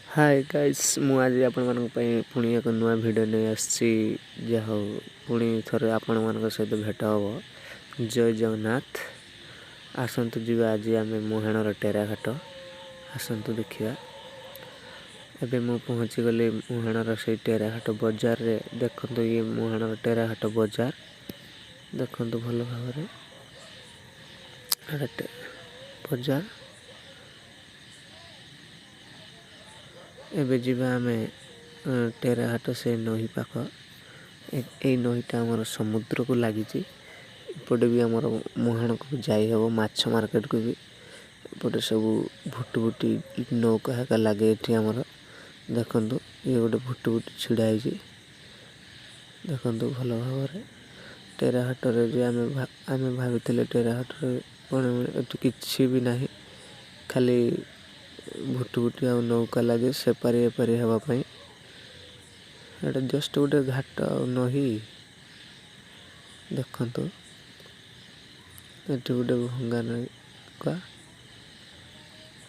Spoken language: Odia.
ହାଏ ଗାଇସ୍, ମୁଁ ଆଜି ଆପଣମାନଙ୍କ ପାଇଁ ପୁଣି ଏକ ନୂଆ ଭିଡ଼ିଓ ନେଇ ଆସିଛି। ଯାହା ହଉ, ପୁଣି ଥରେ ଆପଣମାନଙ୍କ ସହିତ ଭେଟ ହେବ। ଜୟ ଜଗନ୍ନାଥ। ଆସନ୍ତୁ ଯିବା ଆଜି ଆମେ ମୁହାଣର ଟେରାଘାଟ, ଆସନ୍ତୁ ଦେଖିବା। ଏବେ ମୁଁ ପହଞ୍ଚିଗଲି ମୁହାଣର ସେଇ ଟେରାଘାଟ ବଜାରରେ। ଦେଖନ୍ତୁ, ଇଏ ମୁହାଣର ଟେରାଘାଟ ବଜାର। ଦେଖନ୍ତୁ ଭଲ ଭାବରେ, ଏଇଟା ବଜାର। ଏବେ ଯିବା ଆମେ ଟେରାଘାଟ ସେ ନଈ ପାଖ। ଏଇ ନଈଟା ଆମର ସମୁଦ୍ରକୁ ଲାଗିଛି। ଏପଟେ ବି ଆମର ମୁହାଣକୁ ଯାଇହେବ, ମାଛ ମାର୍କେଟକୁ ବି। ଏପଟେ ସବୁ ଭୁଟୁଭୁଟି ନୌକା ହେକା ଲାଗେ ଏଠି ଆମର। ଦେଖନ୍ତୁ, ଇଏ ଗୋଟେ ଭୁଟୁଭୁଟି ଛିଡ଼ା ହେଇଛି। ଦେଖନ୍ତୁ ଭଲ ଭାବରେ, ଟେରାହାଟରେ ଯେ ଆମେ ଭାବିଥିଲେ ଟେରାହାଟରେ କ'ଣ, ଏଠି କିଛି ବି ନାହିଁ, ଖାଲି ଭୁଟୁଭୁଟି ଆଉ ନୌକା ଲାଗେ ସେପାରି ଏପାରି ହେବା ପାଇଁ। ଏଇଟା ଜଷ୍ଟ ଗୋଟେ ଘାଟ ଆଉ ନଈ। ଦେଖନ୍ତୁ, ଏଠି ଗୋଟେ ଭଙ୍ଗା ନୌକା।